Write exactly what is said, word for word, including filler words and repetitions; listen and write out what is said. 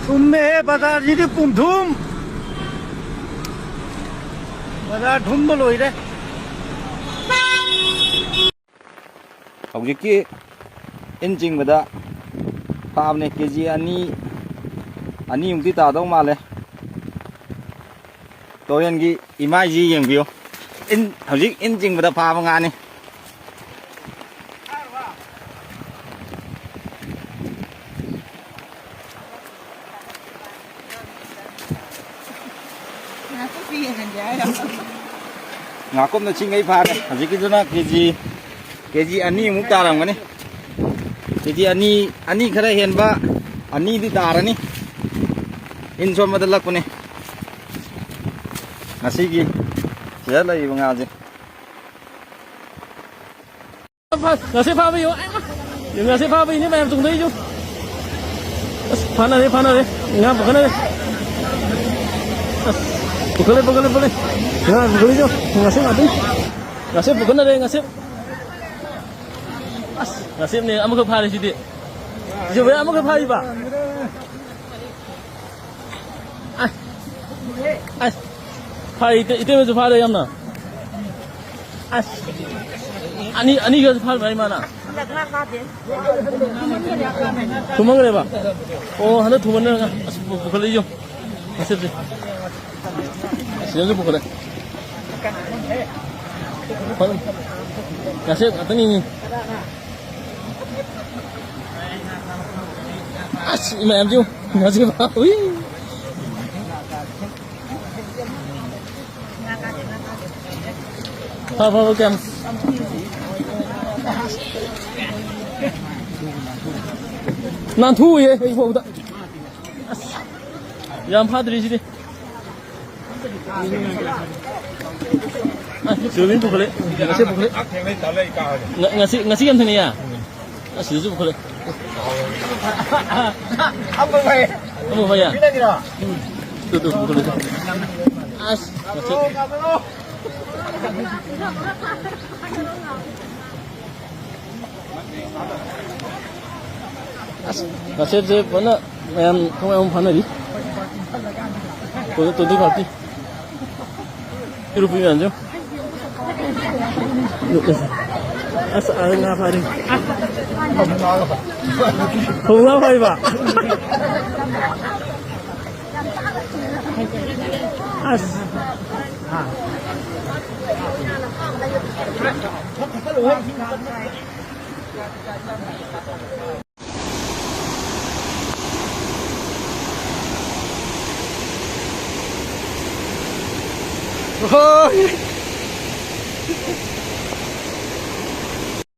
ꯊꯨꯝꯃꯦꯍꯦ, ꯕꯖꯥꯔꯁꯤꯗꯤ ꯄꯨꯝꯊꯨꯝ꯫ ꯕꯖꯥꯔ ꯊꯨꯝꯕ ꯂꯣꯏꯔꯦ꯫ ꯍꯧꯖꯤꯛꯀꯤ ꯏꯟ ꯆꯤꯡꯕꯗ ꯐꯥꯕꯅꯦ, ꯀꯦ ꯖꯤ ꯑꯅꯤ, ꯑꯅꯤꯃꯨꯛꯇꯤ ꯇꯥꯗꯧ ꯃꯥꯜꯂꯦ꯫ ꯇꯨꯔꯦꯟꯒꯤ ꯏꯃꯥꯏꯁꯤ ꯌꯦꯡꯕꯤꯌꯨ꯫ ꯏꯟ, ꯍꯧꯖꯤꯛ ꯏꯟ ꯆꯤꯡꯕꯗ ꯐꯥꯕ ꯉꯥꯅꯤ꯫ ꯉꯥꯀꯨꯞꯄꯤ ꯌꯦꯡꯍꯟꯒꯦ ꯍꯥꯏꯔꯣ? ꯉꯥꯀꯨꯞꯅ ꯆꯤꯡꯒꯩ ꯐꯥꯔꯦ꯫ ꯍꯧꯖꯤꯛꯀꯤꯗꯨꯅ ꯀꯦ ꯖꯤ, ꯀꯦ ꯖꯤ ꯑꯅꯤꯃꯨꯛ ꯇꯥꯔꯝꯒꯅꯤ꯫ ꯀꯦ ꯖꯤ ꯑꯅꯤ, ꯑꯅꯤ ꯈꯔ ꯍꯦꯟꯕ, ꯑꯅꯤꯗꯤ ꯇꯥꯔꯅꯤ꯫ ꯏꯟ ꯁꯣꯟꯕꯗ ꯂꯛꯄꯅꯦ ꯉꯁꯤꯒꯤ ꯁꯤꯗ ꯂꯩꯔꯤꯕ ꯉꯥꯁꯦ꯫ ꯉꯁꯤ ꯐꯥꯕ ꯌꯦꯡꯉꯨ꯫ ꯉꯁꯤ ꯐꯥꯕꯩꯅꯦ ꯃꯌꯥꯝ ꯇꯨꯡꯗꯩꯁꯨ꯫ ꯑꯁ, ꯐꯥꯅꯔꯦ, ꯐꯥꯅꯔꯦ꯫ ꯉꯥ ꯄꯨꯈꯠꯅꯔꯦ꯫ ꯑꯁ, ꯄꯨꯈꯠꯂꯦ, ꯄꯨꯈꯠꯂꯦ, ꯄꯨꯈꯠꯂꯦ꯫ ꯉꯥ ꯄꯨꯈꯠꯂꯤꯁꯨ꯫ ꯉꯁꯤ ꯉꯥꯛꯇꯪ꯫ ꯉꯁꯤ ꯄꯨꯈꯠꯅꯔꯦ, ꯉꯁꯤ꯫ ꯑꯁ, ꯉꯁꯤꯅꯦ ꯑꯃꯈꯛ ꯐꯥꯔꯤꯁꯤꯗꯤ꯫ ꯁꯤꯁꯨ ꯃꯌꯥꯝ ꯑꯃꯈꯛ ꯐꯥꯔꯤꯕ? ꯑꯁ, ꯑꯁ, ꯐꯥꯔꯦ, ꯏꯇꯩ-, ꯏꯇꯩꯃꯁꯨ ꯐꯥꯔꯦ ꯌꯥꯝꯅ꯫ ꯑꯁ, ꯑꯅꯤ, ꯑꯅꯤꯒꯁꯨ ꯐꯥꯔꯤꯕ ꯏꯃꯥꯅ? ꯍꯟꯗꯛ ꯉꯥ ꯐꯥꯗꯦ꯫ ꯊꯨꯝꯃꯟꯈ꯭ꯔꯦꯕ? ꯑꯣ, ꯍꯟꯗꯛ ꯊꯨꯝꯃꯟꯗꯅ ꯉꯥ-, ꯑꯁ, ꯄꯨ-, ꯄꯨꯈꯠꯂꯛꯏꯁꯦ ꯌꯦꯡꯉꯨ꯫ ꯉꯁꯤꯗꯤ꯫ ꯁꯤꯗꯁꯨ ꯄꯨꯈꯠꯂꯦ꯫ ꯉꯁꯤ ꯉꯥꯛꯇꯅꯤꯅꯦ꯫ ꯑꯁ, ꯃꯌꯥꯝꯁꯤ ꯌꯦꯡꯉꯨ꯫ ꯉꯁꯤ ꯐꯥ-, ꯎꯏ꯫ ꯐꯥ, ꯐꯥ, ꯐꯥ, ꯀꯌꯥꯝ ꯅꯥꯟꯊꯣꯛꯎꯏꯌꯦ ꯑꯩ ꯐꯥꯎꯗ꯫ ꯑꯁ, ꯌꯥꯝ ꯐꯥꯗ꯭ꯔꯤ ꯁꯤꯗꯤ꯫ ꯑ, ꯁꯤꯔꯣꯝꯗꯤ ꯄꯨꯈꯠꯂꯦ꯫ ꯉꯁꯤ ꯄꯨꯈꯠꯂꯦ꯫ ꯉ-, ꯉꯁꯤ, ꯉꯁꯤ ꯌꯥꯝ ꯊꯦꯡꯅꯩꯌꯦ꯫ ꯑꯁ, ꯁꯤꯗꯁꯨ ꯄꯨꯈꯠꯂꯦ꯫ ꯑꯃ ꯐꯩ꯫ ꯑꯃ ꯐꯩꯌꯦ꯫ ꯃꯤꯅꯒꯤꯔꯣ? ꯇꯨ, ꯇꯨ, ꯄꯨꯈꯠꯂꯦ, ꯇꯨ꯫ ꯑꯁ, ꯉꯁꯤ꯫ ꯑꯁ, ꯉꯁꯤꯁꯦ ꯐꯖꯅ ꯃꯌꯥꯝ ꯊꯋꯥꯏ ꯑꯃ ꯐꯥꯅꯔꯤ꯫ ꯇꯣ-, ꯇꯣꯗꯤ ꯈꯥꯛꯇꯤ꯫ ꯏꯔꯨꯞꯄꯤ ꯃꯌꯥꯝꯁꯦ꯫ ꯑꯁ, ꯑꯥꯗ ꯉꯥ ꯐꯥꯔꯤ꯫ ꯐꯧ ꯉꯥ ꯐꯥꯔꯤꯕ? ꯑꯁ꯫ ꯍꯣꯏ꯫